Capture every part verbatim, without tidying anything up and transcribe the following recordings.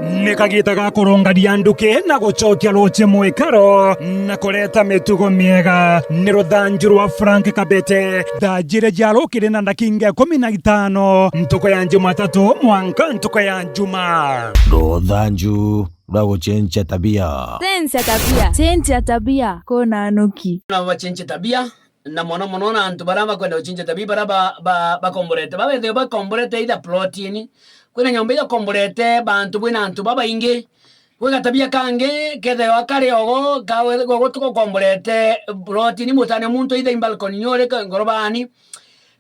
Ni kagiita ga kurungania nduki na gucokia ruuji mwikaro na kureta mitugo miega. Ni ruthanju rwa Frank Kabete. Thaa jiiri cia rukiri na ndakinga ikumi na itano, ntuku ya Jumatatu mwanka ntuku ya Juma. Ruthanju rwa gucenjia tabia. Cenjia tabia. Cenjia tabia. Kuna nuki. Na bacenjie tabia. Na mono mono na antu baria bakwenda gucenjia tabia, baria ba-, ba-, bakomborete. Babethirwe bakomborete either plotini, kwina nyomba iria ukomborete, bantu bwina antu babaingi. Gwi gatabia kangi kethirwa kari ogo, ka-, ogo tugukomborete plotini, mutane muntu either imbalcony ni uri ka-, ngorobani.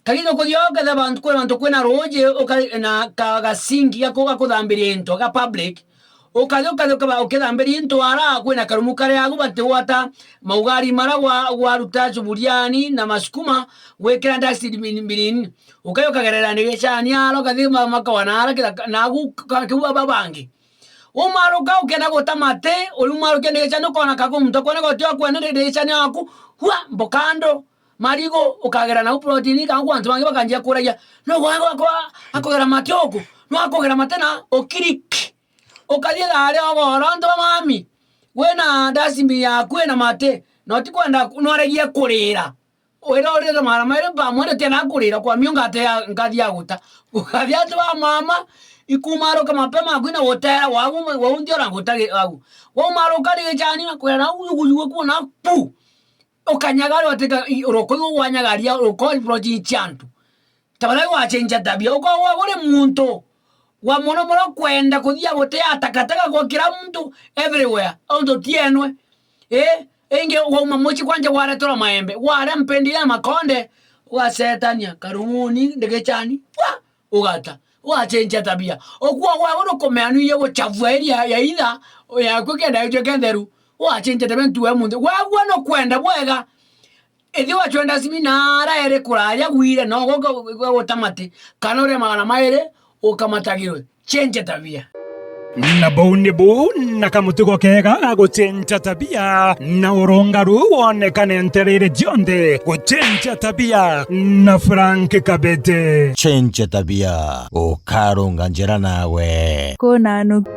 Kagiita kuthia ukethira bantu, kwina bantu kwina ruuji, uka-, na ka-, gasinki gaku-, gakuthambiria into, ga public. Ukathi, ukathi, ukaba-, ukithambiria into ara, kwina karumu kari agu batigwata, maugari mara gwa-, gwaruta cuburiani na masukuma, gwikira dustbin-, binini. Ukathi ukagerera ndigicani ara, ukathi ma-, makawa na ara kithaka, nagu ka-, kiu baba bangi. Umaruka ukenda guta mate, uri umarukia ndigicani ukona kagu muntu akwona goti akwenda ndigicani yaku, hua, mbokando, marigu, ukagera nau plotini, kana kwa antu bangi bakanjia kuragia, "No gwa-, gwa-, gwa-, akugera mate uku, no akugera mate na ukiriki." Ukathie thaa ria ugoro, antu ba mami, wina dustbin yaku ina mate, na utikwenda, nwaregie kurira. Wira urire mara mairi mpamwe, ndio tena kurira kwa mio ngate ya, ngathi ya guta. Ukathia antu ba mama, ikumaruka mapema kwina gutera, wagu, wagu ndio na gutagi, wagu. Waumaruka ndigicani na kwera, uyu, uyu, uyu, kuna pu. Ukanyaga ri watika, i-, uruko iu wanyagaria, uruko ploti cia antu. Tafadhali wacenjia tabia. Ukoragwa uri muntu wa mono mono kwenda kuthia gutea takataka kwa kila mtu everywhere. Untu tienwe. Eh, ingi wauma muci kwanja wareterwa maembe, waria mpendi ya makonde, ugasetania karung'uni, ndigicani, wa, ugata. Wacenjia tabia. Ukua gwaku nukumea nuiye gucafua area ya itha yaku kenda ituike ntheru. Wacenjia tabia ntu we muntu. Wagua nukwenda bwega. Ithi wacwenda simi na ara eri kuraria gwire, no gwe utamate, kana uria magana mairi ukamatagirwe. Cenjia tabia. Na buu nibu na kamutugo kega ga gucenjia tabia, na urungaru wonekane ntereere cionthe. Gucenjia tabia na Frank Kabete. Cenjia tabia, ukarunga njira nawe. Kuna nuki.